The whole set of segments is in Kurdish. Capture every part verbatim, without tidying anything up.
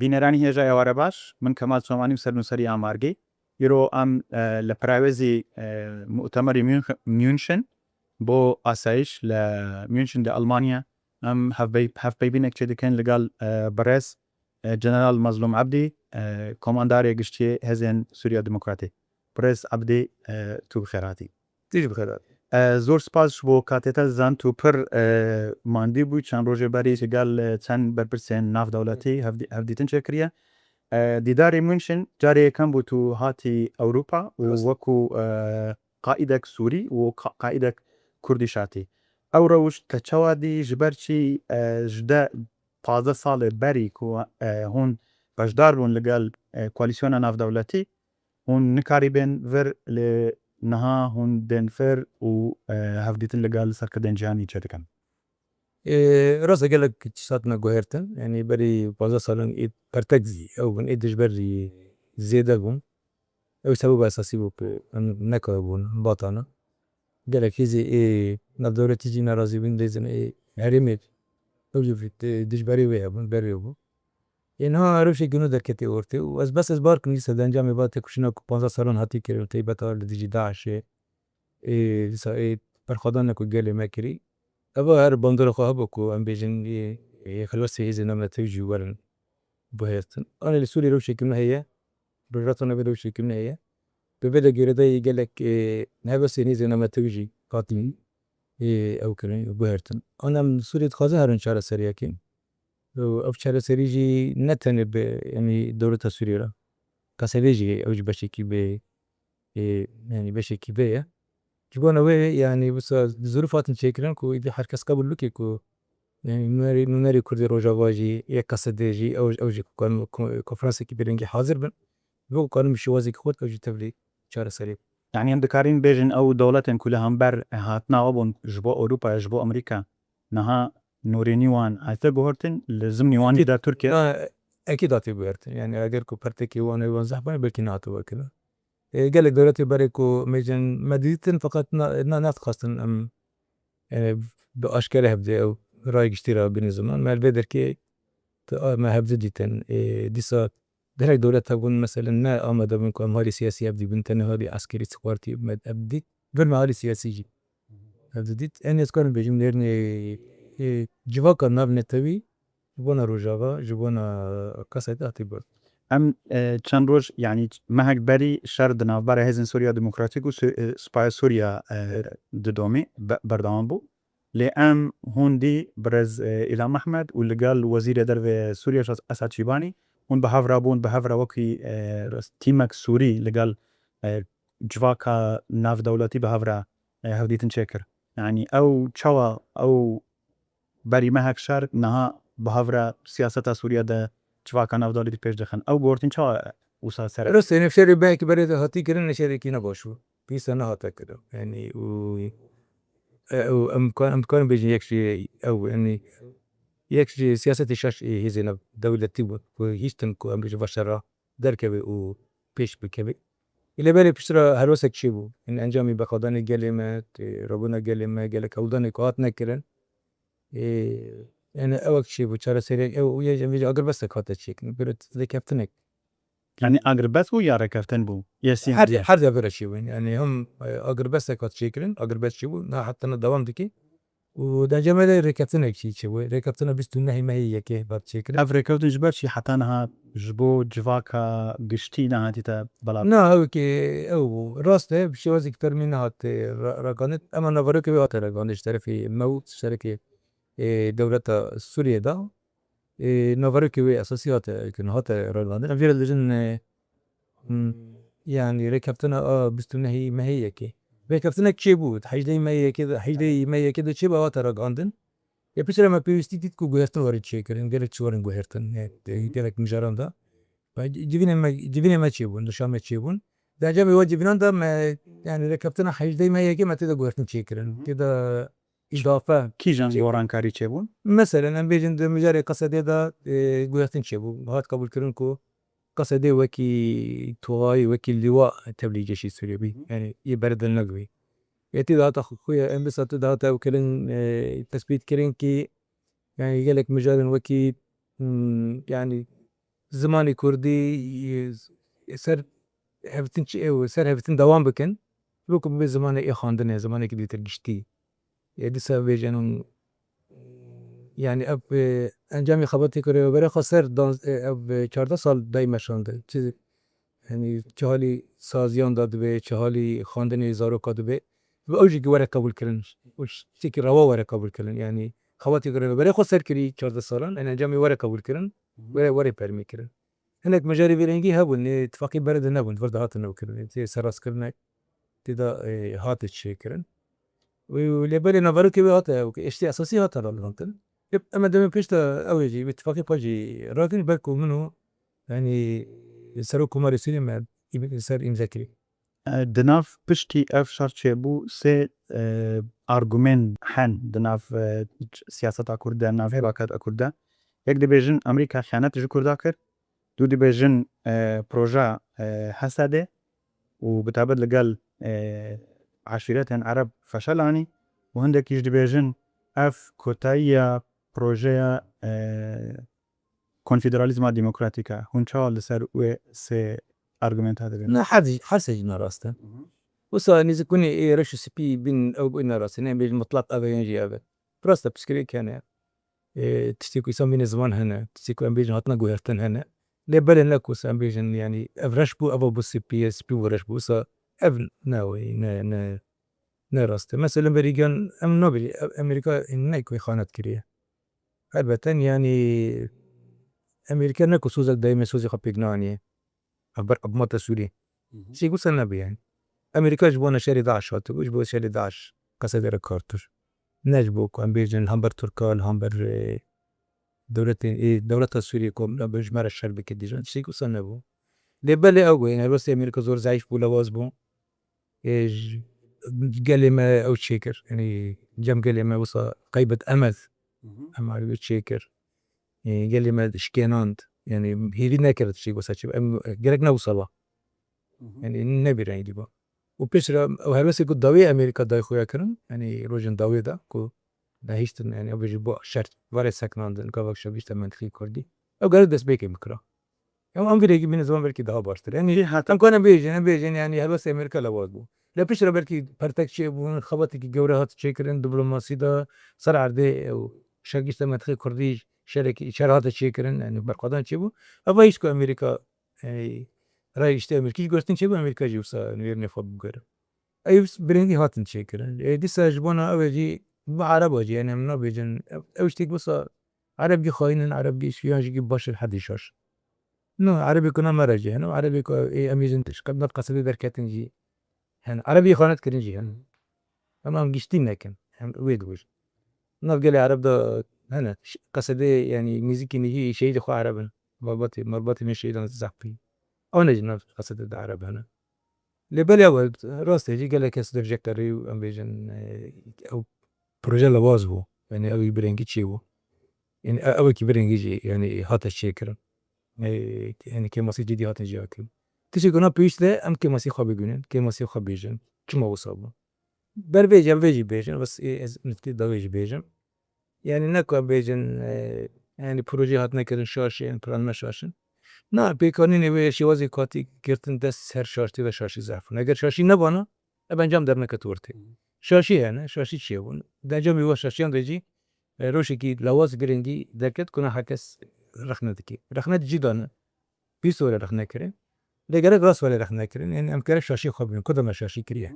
Bîneraniya hêja êware baş, min Kemal Somanî û sernûserî Amargê. Îro em, e, li perawêzî, e, Mutemerî Münch-, München bo asayiş li München di Almanya. Em hevpey-, hevpeyvînek çêdikin li gel, e, birêz, e, General Mazlûm Ebdî, e, Komandarê Giştî Hêzên Sûriya Demokratî. Birêz Ebdî, e, tu bi xêr hatî. Tî jî bi xêr hatî. E, zor spas ji bo katê te, zan tu pir, e, mandî bû. Çend rojê berî ji gel, e, çend berpirsên navdewletî hevdî-, hevdîtin çêkiriye. E, dîdarê München carê yekem bû tu hatî Ewropa û Rast. wekû, e, qaîdek Sûrî û qa-, qaîdek Kurdîş hatî. Ew rewş te çawa dî, ji ber çi, e, ji de pazdeh salê berî ku, e, hûn beşdar bûn li gel, e, koalîsyona navdewletî, hûn nikarîbên vir, lê niha hûn bên vir û, e, hevdîtin li gel serkirdên cîhanî çêdikin? Ê, rast e, gelek tişta hatine guhertin. Yanî berî pazdeh salan ê pertek zî ew bûn, ê dijber zî zêde bûn. Ew sebeba esasî bû ku em nekaribûn batana. Gelek hêzê ê navdewletî jî nerazî bûn, lê zin ê herêmê ew jî di-, dijberê wê hebûn, ber wê bû. Ê niha rewşekî nû derketê ortê û ez bes ez bar kim dîsa di encamê va têkoşîna ku panzdeh salan hatî kirin, teybet a li dijî DAIŞê, ê, dîsa ê berxwedana ku gelê me kirî. Eva her bandora xwe hebû ku em bêjin ê, ê xelwestê hêzên navnetewî jî werin guhertin. Anê li Sûriyê rewşekî nû heye, Rojhilata Navîn rewşekî nû heye. Bi vê de girêdayî gelek, ê, helwestên hêzên navnetewî jî hatin, ê, ew kirin, guhertin. An em li Sûriyê dixwazin herin çareseriyekê. Û ev çareserî jî ne tenê bi, yanî dewleta Sûriyê re. Qesedê jî ew jî beşekî bi, ê, yanî beşekî vê ye. Ji bona wê, yanî wisa zirûf hatin çêkirin ku îdî her kes qebûl bike ku, yanî nûnerê, nûnerê Kurdê Rojava jî, yê Qesedê jî, ew, ew jî ku karin ko-, konferansekî bi rengî hazir bin. Ji bo ku karin bi şêwazekî xurt ew jî tevlî çareserî. Yanî em dikarin bêjin ew dewletên ku li hember hatina we bûn ji bo Ewropayê, ji bo Amerîka, niha nûrînî wan hate guhertin, li zimnî wan jî de Tirkiye. Na, ekîd hate guhertin. Yanî eger ku pertekê wan ê wan zehf bûne, belkî nehate vekirin. Ê, gelek dewletê berê ku mêjin me didîtin, feqet na, na, nedixwestin em, e, bi aşkere hevdê ew rayê giştî re bînin ziman. Me li vê derkê tu, a, me hevdî dîtin. Ê, dîsa gelek dewlet hebûn, meselen, ne amade bûn ku em halî siyasî hevdî bin, tenê halî eskerî sixwartî me hevdî dît. Ber me halî siyasî jî hevdî dît. Em ê, ez karim bêjim, nêrnê, ê, civaka navnetewî ji bona Rojava, ji bona Qesedê hatî guhertin. Em, e, çend roj, yanî mehek berî şer di navbera Hêzên Sûriya Demokratîk û Sü-, e, Supaya Sûriya, e, Evet. Didomê be-, berdewam bû. Lê em hûn dî birêz, e, Îlham Ehmed û li gel Wezîrê Derve Sûriya Şas-, Esad Şîbanî, hûn bi hev re bûn, bi hev re wekî, e, tîmek Sûrî li gel, e, civaka navdewletî bi hev re, e, hevdîtin çêkir. Yanî ew çawa, ew berî mehek şer, niha bi hev re siyaseta Sûriye de civaka navdewletî pêş dixin. Ew guhertin çawa wisa ser e? Rast e, ne şerê mehekî berê de hatî kirin, ne şerekî ne baş bû. Pîsa nehate kirin. Yanî û, e, û em kan-, em dikarin bêjin yek jî ew, yanî yek jî siyasetê şaş ê hêzên navdewletî bû, ku hîştin ku em bêjin va şer re derkeve û pêş bikeve. Lê belê piştre helwestek çêbû. Yanî encamê berxwedanê gelê me, tê rabûna gelê me, gelek hewldanê ku hatine kirin. Ê, yanî ewek çêbû, çareseriyek ew û yê jî em bêjin agirbestek hate çêkirin. Pêro rêkeftinek. Yanî agirbest bû ya rêkeftin bû? Yê sî Her, hevdiye? Her diya vira çêbû. Yanî hem, e, agirbestek hat çêkirin, agirbest çêbû, niha heta niha dewam dike. Û di encamê de rêkeftinek jî çêbû. Rêkeftina bîst û nehê mehê yekê hat çêkirin. Ev rêkeftin ji ber çi heta niha ji bo civaka giştî nehatîte belav? Na, ew ki ew bû. Rast e, bi şêwazekî fermî nehat, e, ra-, ragihandin. Ema naverokê wê hate ragihandin ji terefê me û ji terefê, e, dewleta Sûriyê de. E, naverokê wê esasî hate, hate ragihandin. Em vê re dibêjin, e, Hmm, yanî rêkeftina a bîst û nehê mehê yekê. Rêkeftinek çêbû, hejdehê mehê yekê de, hejdehê mehê yekê de çêbû, hate ragihandin. Ê piştre me pêwîstî dît ku guhertin werin çêkirin, gelek çi werin guhertin, e, e, gelek mijaran de. Ve civînê me, civînê me çêbûn, li Şamê çêbûn. Di encamê we civînan de me, yanî rêkeftina hejdehê mehê yekê me tê de guhertin çêkirin. Hı hı. Tê de îdafe Kîjan çêbûn. Gorankarî çêbûn? Meselen, em bêjin di mijarê Qesedê de, e, guhertin çêbû. Hat qebûlkirin ku Qesedê wekî tuxayî, wekî lîwa tevlî ceşî Sûriyê bî. Hı. Yanî yê berdilnek bî. Yetî dihata xu-, xuya em dîsa tu dihata ew kirin, e, tespît kirin kî, yanî gelek mijarên wekî, hmm, yanî zimanê kurdî, e, ser hevtin çi ew, ser hevtin dewam bikin, wekî bibe zimanê ê xwendinê, zimanekî dîtir giştî. E, dîsa bêjin hûn, yanî ev, e, encamê xebatê ku rêveberê xwe ser dan-, e, ev, e, çardeh sal dayî meşandin. Çi, yanî çi halî saziyan da dibe, çi halî xwendinê zaroka dibe, bi ew jî were qebûl kirin. Û tiştekî rewa were qebûl kirin. Yanî xebatê ku rêveberê xwe ser kirî çardeh salan, en encamê were qebûl kirin, were, were fermî kirin. Hinek mijarê vê rengî hebûn, lê tifaqî berê de nebûn, vir de hatin ew kirin. Tê serrastkirinek tê de, e, hate çêkirin. Û lê belê naverokê wê hate ew, eştê esasî hate ragihandin. Yep, em ê demên pêş de ew ê jî, wê tifaqê xwe jî rakin, belku min û, yanî, Serok Komarê Sûriyê me îm-, ser îmze kirî. E, di nav piştî ev şer çêbû, sê, e, argumên hen di nav, e, siyaseta Kurd de, nav civaka Kurd de. Yek dibêjin Amerîka xiyanet ji Kurda kir. Du dibêjin, e, proja, e, Hesedê û bi taybet li gel, e, eşîretên Ereb feşel anî û hindekî jî dibêjin ev kotayiya projeya, e, konfederalîzma demokratîk e. Hûn çawa li ser wê sê argumenta dibin? Na, her, her sê jî ne rast e. Hı hı. Wisa nêzîkbûnê ê reş û spî bin ew bû ne rast e. Ne em bêjin mutlaq ev e yan jî ev e. Rast e, pirsgirêk hene. E, tiştê ku însan bîne ziman hene. Tiştê ku em bêjin hatina guhertin hene. Lê belê ne ku wisa em bêjin, yanî ev reş bû, ev bû spî, spî bû reş bû. Wisa ev ne wê, ne, ne, ne rast e. Mesela berî giyan em nabêjin, ev Amerîka ne ku xanet kiriye. Helbete, yanî Amerîka ne ku sozek dayî me sozê xwe pêk neaniye. Hevber hikûmeta Sûriyê. Hı hı. Tiştê wisa nebû yanî. Amerîka ji bona şerê DAIŞ hatibû, ji bo şerê DAIŞ Qesedê re kar kir. Ne ji bo ku em bêjin li hember Tirka, li hember, e, dewletên, ê, dewleta Sûriyê ku em ji me re şer bike dîjan. Tiştê wisa nebû. Lê belê ew bû, yanî helwestê Amerîka zor zeîf bû, lewaz bû. Ê, ji, gelê me ew çêkir. Yanî cem gelê me wisa qeybet emel. Hı hı. Em alî wê çêkir. Ê, gelê me şikênand. Yanî hêvî nekir tiştê wisa çêbe. Em gerek ne wisa ba. Hı hı. Yanî nebî rengî ba. Û piştre ew helwestê ku dawiyê Amerîka dayê xuya kirin, yanî rojên dawiyê de ku nehiştin, yanî ew jî bo şer were seknandin, gava şer gişte mentiqî kurdî. Ew gerek destpêkê bikira. Em, em vî rengî bîne ziman belkî daha baştir. Yanî, jî heta em karin bêjin, em bêjin, yanî helwestê Amerîka lewaz bû. Lê piştre belkî pertek çêbûn, xebatekî gewre hat çêkirin, diplomasî de ser erdê û şer gişte mentiqê kurdî şerekî, şer hate çêkirin, yanî berxwedan çêbû. Eva hîç ku Amerîka, yanî, rayiştê Amerîkî jî guhertin çêbû, Amerîka jî wisa nêrînê xwe biguhere. Ew bi rengî hatin çêkirin. Ê, dîsa ji bona ew ê jî bi Ereba jî, yanî em nabêjin, ew, ew tiştek wisa Ereb gî xayîn in, Ereb gî yan jî gî baş in, hedî şaş. No, Erebê ku na me re jî hene, Erebê ku ê em bêjin ji nav Qesedê derketin jî hene. Erebê xanet kirin jî hene. Em, em giştî nekin. Em wê dibêjin. Nav gelê Ereb de hene. Ş-, Qesedê, yanî nêzîkî nêzî şehîdê xwe Ereb in. Malbatê, malbatê me şehîdan zehf bî. Ew ne ji nav Qesedê de Ereb hene. Lê belê ew e, rast e jî gelek kes dev jekerî û em bêjin, e, ew proje lewaz bû. Yanî ew ê bi rengî çêbû. Yanî e-, ew ê bi rengî jî, yanî hate çêkirin. E, yanî kêmasî cidî hatin jî kirin. Tiştê ku na pêwîst e, em kêmasî xwe bibînin, kêmasî xwe bêjin. Çima wisa bû? Ber vê jî, em vê jî bêjin, bes ê, ez niftî da vê jî bêjim. Yanî ne ku em bêjin, e, yanî projeyê hatine kirin şaş in, plan me şaş in. Na, pêkanînê wê şêwazê ku hatî girtin dest ser şaştî ve şaşî zehf in. Eger şaşî nebana, ev encam derneket ortê. Şaşî hene, şaşî çêbûn. Di encamê we şaşiyan de jî, e, rojekî lewaz girîngî derket ku ne her kes rexne dike. Rexne cî dane. Pîs were rexne kirin. Lê gerek rast were rexne kirin. Yanî em gerek şaşî xwe bibînin. Ku de me şaşî kiriye.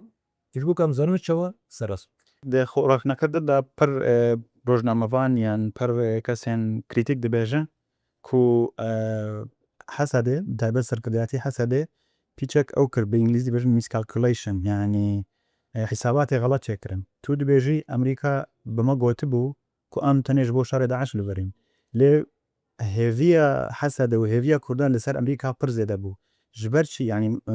Ji bo ku em zanin çawa serast. Di xwe rexnekirin de pir, e, rojnamevan yan pir, e, kesên krîtîk dibêjin ku, e, Hesedê, bi taybet serkirdayetî Hesedê, pîçek ew kir, bi îngilîzî dibêjin miscalculation, yanî, e, hîsabatê xelet çêkirin. Tu dibêjî Amerîka bi me gotibû ku em tenê ji bo şerê DAIŞ li vir in. Lê hêviya Hesedê û hêviya Kurdan li ser Amerîka pir zêde bû. Ji ber çi? Yanî, e,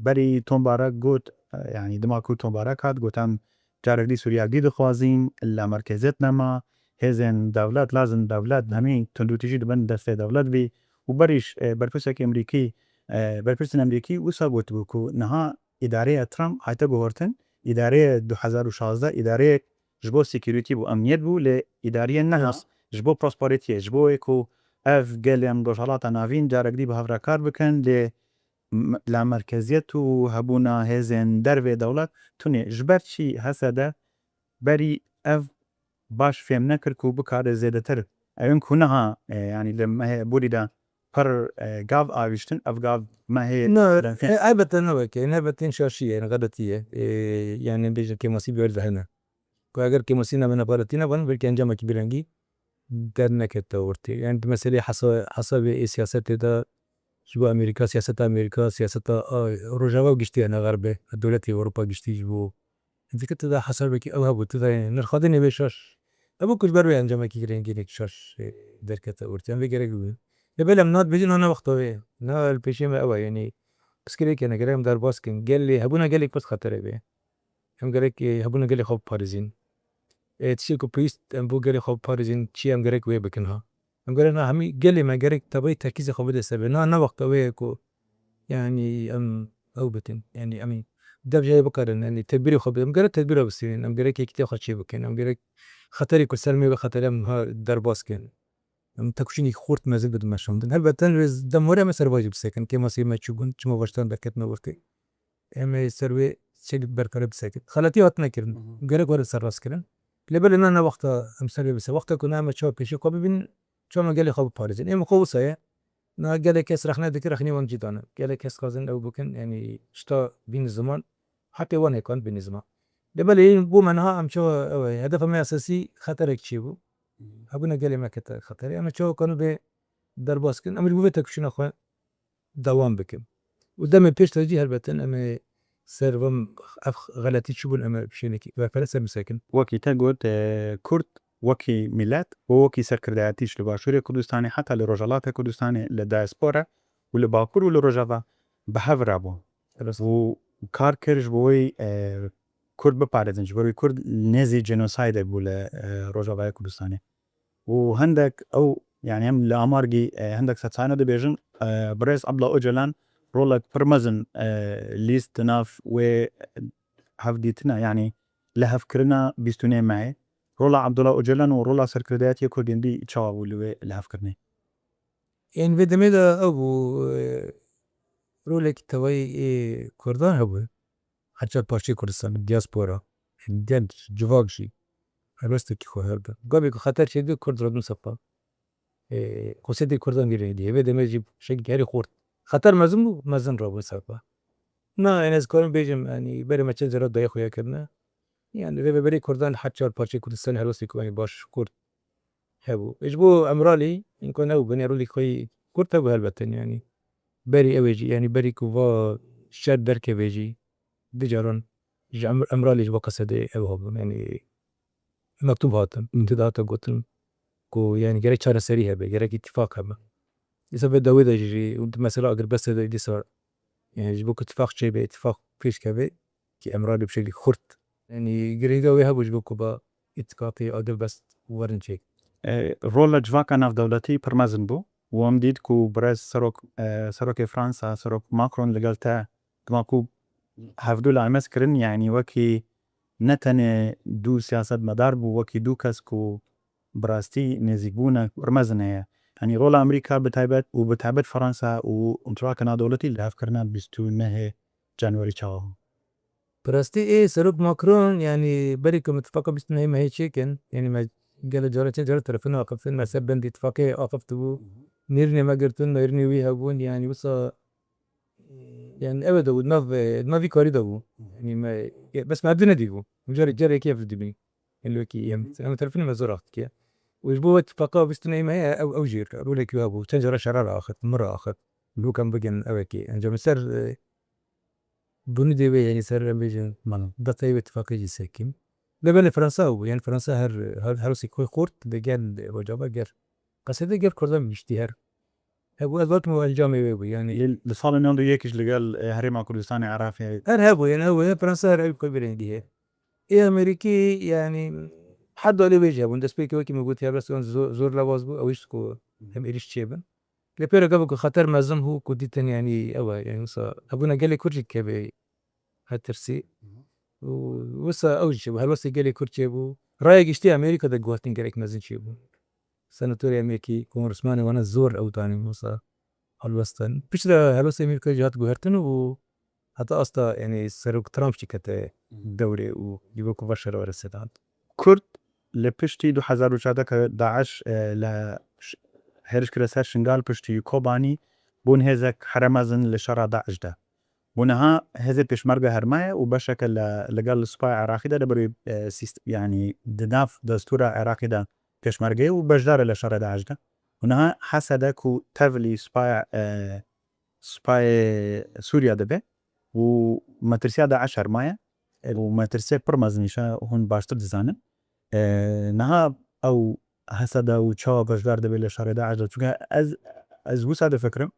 berî Tom Barak got, e, yanî dima ku Tom Barak hat, got, em carek dî Sûriya gî dixwazîn, illa merkeziyet nema, hêzên dewlet, lazim dewlet, hemî tundûtîjî dibin destê dewlet bî. Û berî, e, berpirsek Amerîkî, e, berpirsên Amerîkî wisa gotibû ku niha îdareya Trump hate guhertin, îdareya du hezar û şazdeh, îdareyek ji bo security bû, emniyet bû, lê îdariyê niha ji bo prosperitiyê, ji bo wê ku, ev gelên Rojhelata Navîn carek dî bi hev re kar bikin, lê m-, lamerkeziyet û hebûna hêzên dervê dewlet tune. Ji ber çi H S D berî ev baş fêm nekir ku bikare zêdetir? Ew ên ku niha, e, yanî li mehê borî de pir, e, gav avîştin, ev gav mehê Na, silenfên. E, elbette ne weke, ne elbette şaşî ye, xeletî ye. E, yani bêjin kêmasî bi wê re hene. Ku eger kêmasî nebin, xeletî nebin, belkî encamekî bi rengî dernekete ortê. Yani di meselê hesa-, hesabê ê siyasetê de ji bo Amerîka, siyaseta Amerîka, siyaseta, a, Rojava û giştî hene xerbê, dewletê Ewropa giştî ji bo. Dikit tu da hesabekî ew hebû, tu da nirxandinê bê şaş. Hebû ku ji ber wê encamekî girêngî şaş, e, derkete ortê. Em vê gerek bibin. Lê belê em niha dibêjin, niha ne wexta wê ye. Niha li pêşê me ew e, yanî pirsgirêk hene, gerek em derbas kin. Gelê, hebûna gelê Kurd xeterê bê. Em gerek, e, hebûna gelê xwe biparêzin. E, tiştê ku pêwîst em bo gelê xwe biparêzin, çi em gerek wê bikin ha? Em gerek na hemî gelê me gerek tevayî terkîzê xwe bide ser vê. Na, ne wexta wê ye ku, yanî, em ew bikin. Yanî, em dev jê bikarin, yanî, tedbîrê xwe bidin. Em gerek tedbîra bistînin, em gerek yekîtiya xwe çêbikin, em gerek xeterê ku ser me ve xeterê em ha derbas kin. Em tekoşînekî xurt mezin bidin meşandin. Helbet em wê dem were me ser vajî bisekin. Kêmasî me çûbûn, çima vaştan derketine ortê. Em ê ser wê çêlik berkare bisekin. Xeletî hatine kirin. Hı hı. Gerek were serrast kirin. Lê belê na ne wexta em ser wê bise. Wexta ku na em ê çawa pêşî xwe bibînin, çawa me gelê xwe biparêzin. Ê min xwe wisa ye. Na gelek kes rexne dikir, rexnê wan cî dane. Gelek kes dixwazin ew bikin, yanî şita bîn ziman, hetê wan hêkan bîn ziman. Lê belê yên bo me niha em çawa ew e. Hedefa me esasî xeterek çêbû. Hı hı. Hebûna gelê me kete xeterê. Em ê çawa kanu bê derbas kin. Em ê ji bo vê tekoşîna xwe dewam bikin. Û demê pêş de jî helbet em ê ser van ev xeletî çi bûn, em ê bi şênekî berfireh ser bisekin. Wekî te got, e, Kurd wekî milet û wekî serkirdayetî ji li Başûrê Kurdistanê heta li Rojhilatê Kurdistanê, li diaspora û li Bakur û li Rojava bi hev re bûn. Rast. Û kar kir ji bo wê, e, Kurd biparêzin, ji ber wê Kurd nêzî genosaydê bû li, e, Rojavayê Kurdistanê. Û hindek ew, yani em li Amargî, e, hindek setsayana dibêjin, e, birêz Abdullah Ocalan rolek pir mezin, e, lîst di nav wê hevdîtina, yani lihevkirina bîst û nehê mehê. Rola Abdullah Ocalan û rola serkirdayetiya Kurdên dî çawa bû li wê lihevkirinê? Ên vê demê de ew bû, e, rolekî tevayî ê Kurdan hebû. Her çar parçeyê Kurdistanê, diaspora, genç, civak jî helwestekî xwe hebe. Gavê ku xeter çêdibû, Kurd rabûn sepa. Ê, xosiyetê Kurdan vî rengî. Hê vê demê jî şekilkî herî xurt. Xeter mezin bû, mezin rabûn sepa. Na, yani ez karim bêjim, yani berê me çend cara dayê xuya kirine. Yani rêveberê Kurdan li her çar parçeyê Kurdistanê helwestê ku, yani baş, xurt hebû. Ji bo Emiralî, îmkan hebû, binê rolê xwe yî xurt hebû helbet, yani. Berî ew ê jî, yani berî ku va şer derkeve jî, du caran ji Em-, Emiralî ji bo Qesedê ew hebûn, yani mektûb hatin, Hı. tê de hate gotin ku, yani gerek çareserî hebe, gerek îtîfaq hebe. Dîsa vê dawê de jî, jî, mesela agirbestê de dîsa, yani ji bo ku tifaq çêbe, îtîfaq pêş keve, ki Emiralî bi şeklî xurt. Yanî girêda wê hebû ji bo ku ba îtîfaqê agirbest werin çêk. E, rola civaka navdewletî pir mezin bû û em dît ku birêz serok, e, serokê Fransa, serok Macron li gel te dima ku hevdû li Emes kirin, yanî wekî ne tenê du siyasetmedar bû, wekî du kes ku bi rastî nêzîkbûnek pir mezin heye. Yanî rola Amerîka bi taybet û bi taybet Fransa û civaka navdewletî li hevkirina bîst û nehê Canwerî çawa bû? Bi rastî ê Serok Macron, yanî berî ku em îtifaqa bîst û nehê mehê çêkin, yanî me gelek caran çend caran telefon axiftin, me ser bendî îtifaqê axifti bû. Nêrînê me girtin, nêrînê wî hebûn, yanî wisa, yanî ew ê de bû, nav, nav vî karî de bû. Yanî me, bes me hevdî nedîbû. Carê, carekê hev dibîn. Yanî wekî em, em telefonê me zor axiftiye. Û ji bo îtifaqa bîst û nehê mehê ew, ew jî rolekî wî hebû. Çend cara şera re axiftin, min re axiftin. Lûk em bigin ew ê kê. Encamê ser, e, Bunî dê wê, yanî ser em bêjin, Mala. Datayê wê tifaqê jî sekîm. Lê belê Fransa bû, yanî Fransa her, her, her wisa xwe xurt, lê gel Rojava, gel Qesedê, gel Kurdan giştî her. Hebû, ez vatim û encamê wê bû, yanî. Li, li salên nod û yek jî li gel, e, Herêma Kurdistanê Iraqê. Her hebû, yanî hebû, yanî Fransa her ew xwe bi rengî heye. Ê Amerîkî, yanî, her dalê wê jî hebûn. Destpêkê wekî min gotiye, bes zor, zor lewaz bû, ew hişt ku Hı. em êrîş çêbin. Lê pêro gava ku xeter mezin bû ku dîtin, yanî ew e, yanî wisa hebûna gelê Kurd jî dikeve her tirsî. Hı hı. Û wisa ew jî çêbû, helwestê gelê Kurd çêbû. Raya giştî Amerîka de guhertin gelek mezin çêbû. senatorê em yekî, kongresmanê wana zor ew danî wisa helwestin. Piştre helwestê Amerîka jî hat guhertin û heta asta, yanî Serok Trump jî kete dewrê û dî wekû va şer were sedan. Kurd li piştî du hezar û çardeh ke DAIŞ, e, li ş-, hêriş kire ser Şingal piştî Kobanî bûn hêzek here mezin li şera DAIŞ de. Û niha hêzê pêşmerge hermaye û beşeke li, li gel supaya Iraqî de li ber wê, e, sîst-, yanî di nav destûra Iraqî de pêşmerge ye û beşdar e li şerê DAIŞ de. Û niha Hesede ku tevlî supaya, e, supayê Sûriye dibe û metirsiya DAIŞ hermaye û metirsiyek pir mezin îşe hûn baştir dizanin. E, niha ew Hesede û çawa beşdar dibe li şerê DAIŞ de? Çunke ez, ez wisa difikirim,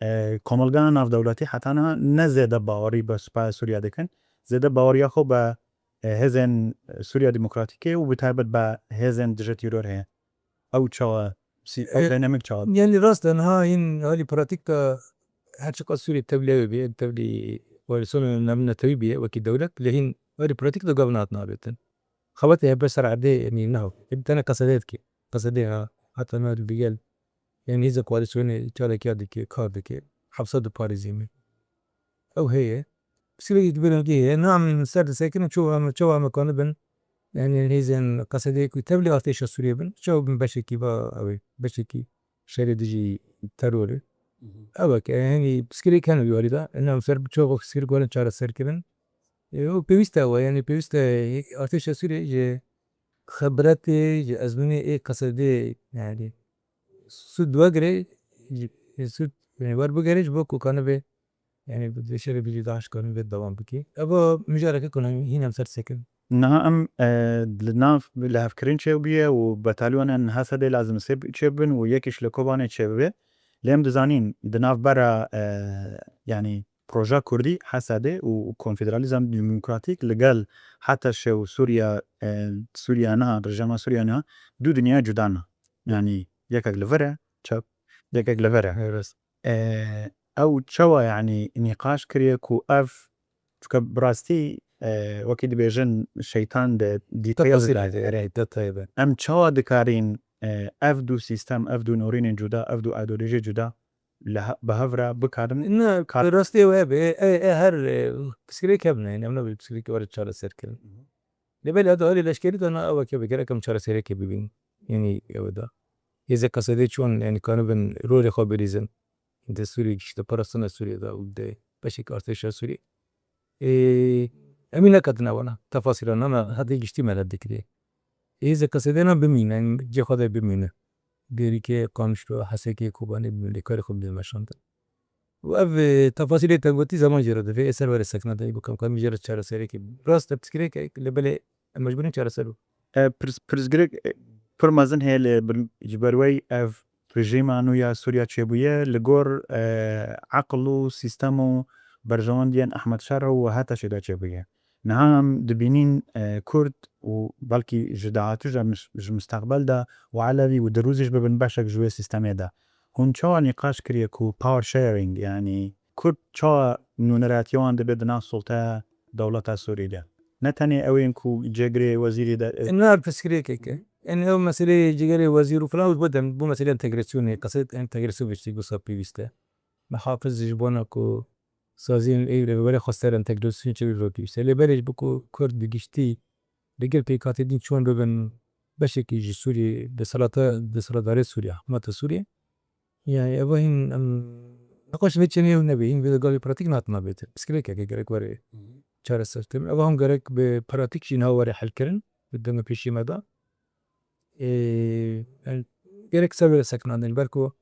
e, komelgana navdewletî heta niha ne zêde bawerî bi supaya Sûriye dikin. Zêde baweriya xwe bi, e, hêzên Sûriya Demokratîkê û bi taybet bi hêzên dijî teror heye. Ew çawa, sî-, ew E, dinamîk çawa? Yanî rast e, niha hîn halî pratîk de her çiqas Sûriyê tevlî ew bî, tevlî koalîsyona navnetewî bîye wekî dewlet, lê hîn halî pratîk de gav nehat nabêtin. Xebatê hevbeş ser erdê, yanî nehat. Hep tene qesedê dike. Qesedê ha, heta niha digel, yanî hêzên koalîsyonê çalakî dike, kar dike. Hepsa diparêzî me. Ew heye. Pirsgirêkê di vê rengî heye. Niha em ser disekirin, çawa em, çawa em kanibin, yanî hêzên Qesedê ku tevlî artêşa Sûriyê bin, çawa bin beşekî va ew ê, beşekî şerê dijî terorê. Ew e ke, yanî pirsgirêk hene wî alî de. Niha em ser çawa pirsgirêk werin çareserkirin. E, û pêwîst e ew e, yanî pêwîst e artêşa Sûriyê ji xibretê, ji ezmûnê ê Qesedê, yanî sûd wegire, ji, ji sûd, yanî werbigere ji bo ku kanibe, yanî bi şerê bijî DAIŞ kanibe dewam bike. Eva mijareke ku hîn em ser sekin. Niha em, e, li nav lihevkirin çêbûye û betalyonan Hesedê lazim sê çêbin û yekî ji li Kobanê çêbibe. Lê em dizanîn di navbera, e, yanî proja Kurdî, Hesedê û konfederalîzm demokratîk li gel HTŞ û Sûriya, e, Sûriya niha, rejîma Sûriya niha du dinya cuda ne. Yanî yekek li vir e, çep, yekek li vir e. Rast. E, ew çawa, yanî nîqaş kiriye ku ev, çunke bi rastî, e, wekî dibêjin şeytan di details de. Tefasîlê de, erê, detayê de. Em çawa dikarîn, e, ev du sîstem, ev du norînên cuda, ev du îdeolojiyê cuda li he-, bi hev re bikarin. Ne, kar- bi rastî ew hebe, e, e, her, e, pirsgirêk hebûne, yanî em nabê pirsgirêkê were çareserkirin. Lê belê heta alî leşkerî de na ew e ke bi gerek em çareseriyekê bibînin. Yanî ew e da. Hêzê Qesedê çûn, yanî kanibin rolê xwe bilîzin. Di Sûriyê giştî, parastina Sûriyê de û di beşek artêşa Sûriyê. Ê, em ê neketine wana. Tefasîla nana hetê giştî me red dikirê. Hêzê Qesedê na bimîne, cê xwe de bimîne. Gêrîkê, Qamişlo, Hesekê, Kobanê bimîne, karê xwe bidin meşandin. Û ev, e, tefasîlê te gotî zeman jê re divê, ê ser were sekna de, ê bikim, ka em jê re çareseriyekê. Rast e, pirsgirêk e, lê belê em mecbûr in çareser bû. E, pirs-, pirsgirêk, e, pir mezin heye lê bir-, ji ber wê ev rejîma nû ya Sûriya çêbûye, li gor, e, eql û sîstem û berjewendiyên Ehmed Şer û HTŞ'ê de çêbûye. Niha em dibînîn, e, Kurd û belkî ji dahatû ji, ji mistaqbel de û Elewî û Dirûzî jî bibin beşek ji wê sîstemê de. Hûn çawa nîqaş kiriye ku power sharing, yanî Kurd çawa nûneratiya wan dibe di nav sulteya dewleta Sûrî de? Ne tenê ew ên ku cêgirê wezîrî de, e, Ena pirsgirêkek e. Yanî ew meseleyê cêgirê wezîr û filan û ji bo dem-, bo meselê entegrasyonê, qesed entegrasyon ve tiştê wisa pêwîst e. Mihafiz ji bona ku saziyên ê rêveberê xwestere entegrasyon çêbî ve pêwîst e. Lê belê ji bo ku Kurd bi giştî li gel pêkhatê din çûn bibin beşekî ji Sûriyê, deselata-, deselatdarê Sûriyê, hikûmeta Sûriyê. Yani eva hîn em naqaş vê çênê ew nebê, hîn vê de gavê pratîk nehatina bêtin. Pirsgirêkeke gerek were çareserkirin. Eva hûn gerek bi pratîk jî niha were helkirin, bi dema pêşî me de. Ê, yani, gerek ser were sekinandin, belko,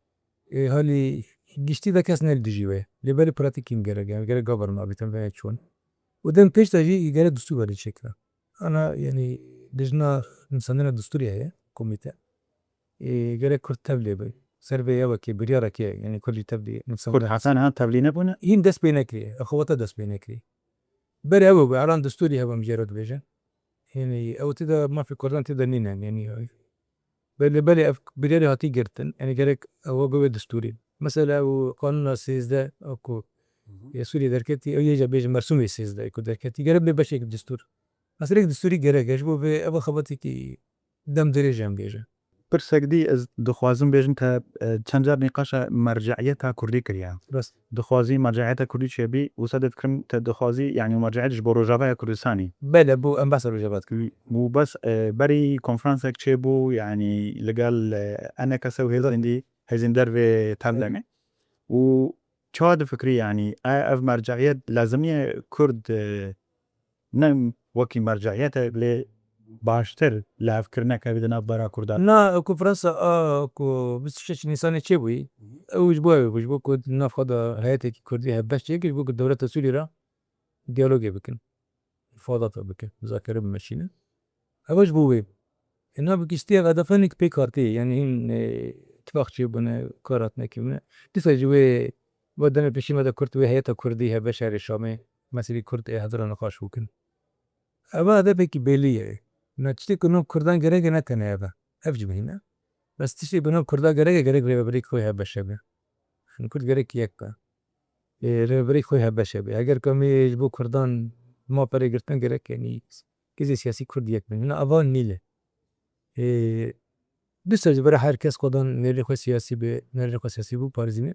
ê, halî giştî de kes ne li dijî we. Lê belê pratîk hîn gerek, yani, gerek government bîtin ve çûn. Û dem pêş de jî gerek destûr were çêkirin. Ana, yani, lijna nivîsandina destûrê heye, komîte. Ê, gerek Kurd tevlê be. Ser vê ya wekî biryareke, yani, Kurd jî tevlê nivîsandina Kurd heta niha tevlî nebûne? Hîn dest pê nekiriye, xewata dest pê nekiriye. Berê ew bû, elan destûrî hebe em jê re dibêjin. Yanî ew tê de mafê Kurdan tê de nîne. Yanî belê, belê ev biryarê hatî girtin. Yanî gerek ew bibe destûrî. Mesela ew qanûna sêzdeh, ew ku Hı hı. ya Sûriyê derketî, ew yê jî bêjin mersûmê sêzdeh ku derketî. Gerek bê beşek destûr. Meselek destûrî gerek e. Ji bo vê ev xebatekî dem dirêj e em bêjin. Pirsek dî ez dixwazim bêjim te, e, çend car nîqaşa merceiyeta kurdî kiriye. Rast. Dixwazî merceiyeta kurdî çêbî, wisa dê fikirim te dixwazî, yanî merceiyet ji bo Rojavaya Kurdistanî. Bele, bû em behsa Rojava dikin. Û bes, e, berî konferansek çêbû, yanî li gel, e, enekese û hêzên dî, hêzên dervê tevlemê. Û çawa difikirî, yanî, e, ev merceiyet lazim niye Kurd, e, ne wekî merceiyete lê baştir li hevkirineke wî di nav bara Kurdan. Na konferansa a ku bîst û şeş Nîsanê çêbûyî, ew ji bo ew bû, ji bo ku di nav xwe de heyetekî Kurdî hevbeş çêkin, ji bo ku dewleta Sûrî re diyalogê bikin, mufadata bikin, muzakere bimeşînin. Ev ji bo wê. Êna bi giştî ev hedefanek pêk hatî, yanî hîn, e, tifaq çêbûne, kar hatine kirine. Dîsa ji wê ve demê pêşî me de Kurd wê heyeta Kurdî hevbeş şerê Şamê, meselî Kurd ê hedira nîqaş bikin. Ev hedefekî belî ye. Na tiştê ku nav Kurdan gerek e ne tenê ev e. Ev jî muhîm e. Bes tiştê ku nav Kurda gerek e, gerek rêveberê xwe hevbeş be. Yanî Kurd gerek yek be. Ê, rêveberê xwe hevbeş be. Eger ku em ê ji bo Kurdan ma perê girtin gerek, yanî kesê siyasî Kurd yek bin. Na ava nîle. Ê, dîsa ji ber her kes xwedan nêrê xwe siyasî be, nêrê xwe siyasî biparêzîne.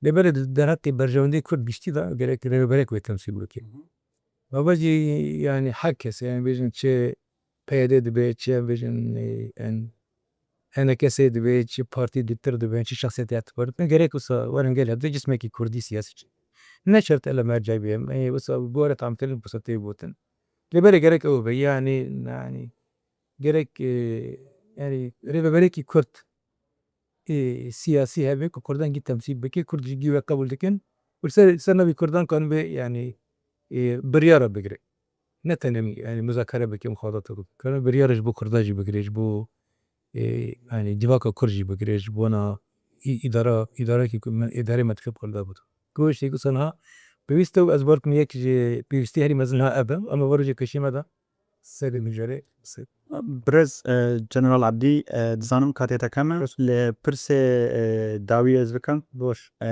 Lê belê di derheqê berjewendiyê Kurd giştî de gerek rêveberek wê temsîl bike. Hı hı. Baba jî, yanî her kes, yanî bêjin çi P Y D dibe, çi em bêjin, e, en, H N K S dibe, çi partî dîtir dibe, çi şexsiyetê ya dibe. Gerek wisa werin gel hevde cismekî Kurdî siyasî çi. Ne şert ele mercay bê. E, wisa bi were tamkirin wisa tê gotin. Lê belê gerek ew be, yanî, yanî gerek, e, yanî rêveberekî Kurd, e, siyasî hebe ku Kurdan gî temsîl bike, Kurd jî gî we qebûl dikin. Û ser, ser navî Kurdan kanibe, yanî, e, biryara bigire. Ne tenê, yanî, muzakere bike, muxadata bike. Kanibe biryara ji bo Kurdan jî bigire, ji bo, e, yanî, civaka Kurd jî bigire, ji bona î-, îdara, îdarekî ku me, îdarê me dike Kurda bû. Ku tiştê ku sana pêwîst e û ez bar kim yek ji pêwîstî herî mezin ha ev e, em ê vê rojê pêşî me de serê mijarê ser. Birêz, e, General Abdî, e, dizanim katê te kem e. Baş. Lê pirsê, e, dawî ez bikim. Baş. E,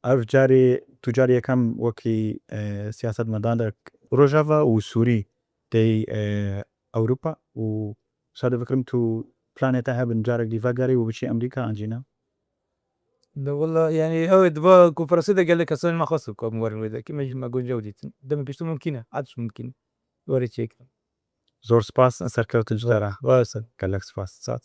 ev carê, tu carê yekem wekî, e, siyasetmedarek Rojava û Sûrî tê, e, Ewropa û şa difikirim tu planê te hebin carek dî vegerî û biçî Amerîka an jî ne? De wela, yanî, ew ê di va konferansê de gelek kesan me xwest ku em werin wê de. Kî me jî me guncaw dîtin. Demê piştî mumkîn e, hed jî mumkîn e. Werê çêkirin. Zor spas, serkewtin ji te re. Baş e. Gelek spas. Sağ ol.